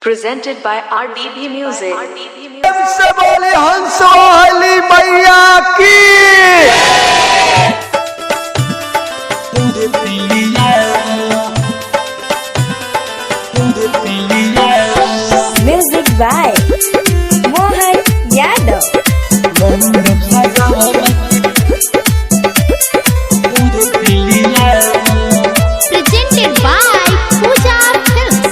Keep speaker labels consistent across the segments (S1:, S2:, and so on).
S1: Presented by RDB Music.
S2: से बोले हंस वाली मैया की।
S3: Music by Mohan Yadav.
S4: Presented by Pooja Films.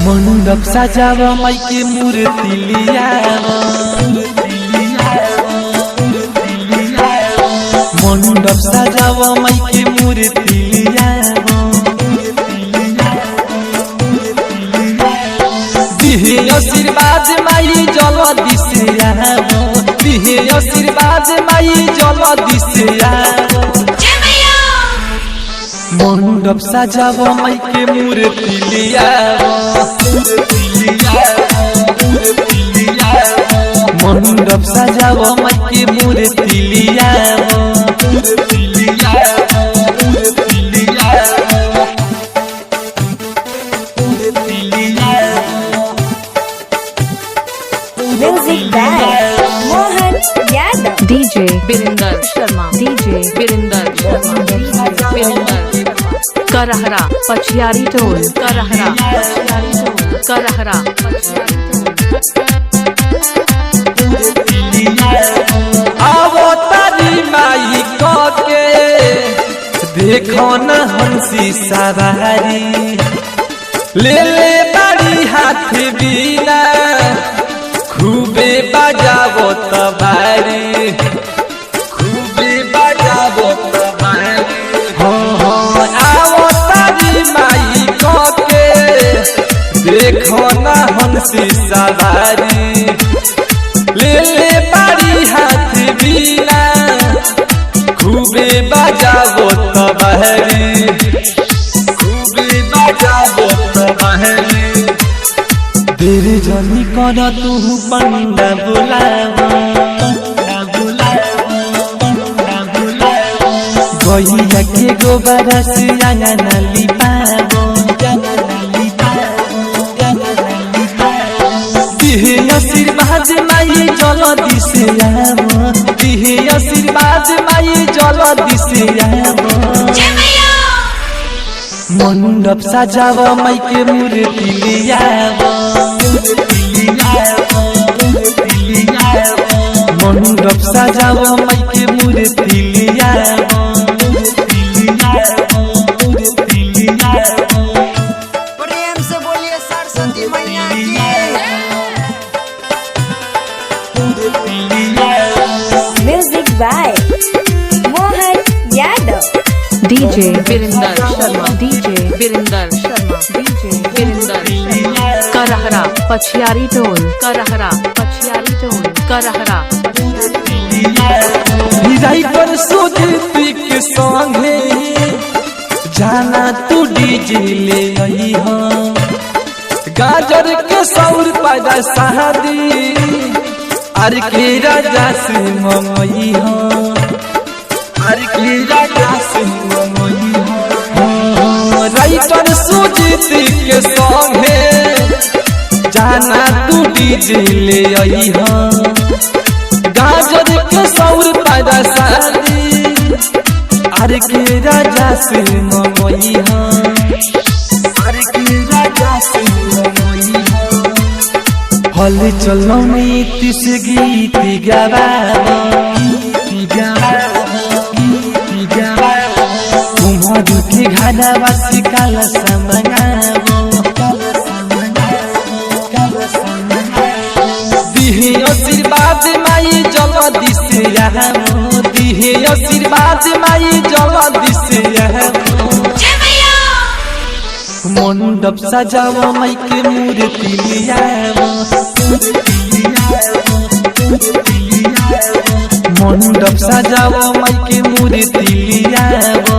S5: मंडप सजाव माई के मूर्ति लियाव, मंडप सजाव माई के मूर्ति लियाव। दिहे आशीर्वाद माई जल दिसे आव, दिहे आशीर्वाद माई जल दिसे आव। मंडप सजाव माई के मूर्ति लियाव, मंडप सजाव माई के मूर्ति लियाव।
S3: Music by Mohan Yadav.
S1: DJ Birinder Sharma. DJ Birinder Sharma. Birinder Sharma. Karahara Pachiyari Toll. Karahara Pachiyari Toll. Karahara Pachiyari Toll.
S5: आवो तारी माई के देखो न हंसी सवारी, ले ले बाड़ी हाथ बिना खूबे बजावो तबारी, खूबे बजावो तबारी। हो हो आवो तारी माई के देखो न हंसी सवारी, ले ले बाड़ी हाथ बिना खूबे बजावो तबहरी, खूबे बजावो तबहरी। देर जनी कर तू पंडा बुलावो, गैया के गोबर से आंगन लिपावो। दिहे आशीर्वाद माई जल दिसे आवो, दिहे आशीर्वाद माई जल दिसे आवो। मंडप सजाव माई के मूर्ति लियावो, मंडप सजाव माई के मूर्ति लियावो।
S6: प्रेम से बोलिए सरस्वती मैया की।
S3: Music by Mohan Yadav.
S1: DJ Birinder Sharma. DJ Birinder Sharma. DJ Birinder Sharma. Karahara Pachiyari Toll. Karahara Pachiyari Toll. Karahara Pachiyari Toll.
S5: Writer Sujit के संगे जाना तू डीजे ले आई हो, गाजर के सौर पैदा शादी अर के राजा से ममई हो, अर के राजा से ममई हो। राइटर सुजीत के संगे जाना तू डीजे ले आई हो, गाजर के सौर पैदा शादी अर के राजा से ममई हो, अर के राजा से ममई हो। हल चलो नीतिश गीत गवाबो, तुम्हारू के घरवा से काला समंगाबो। दिहे आशीर्वाद माई जल दिसे आहो, दिहे आशीर्वाद माई जल दिसे आहो। मंडप सजाव माई के मूर्ति लियावो, मंडप सजाव माई के मूर्ति लियावो।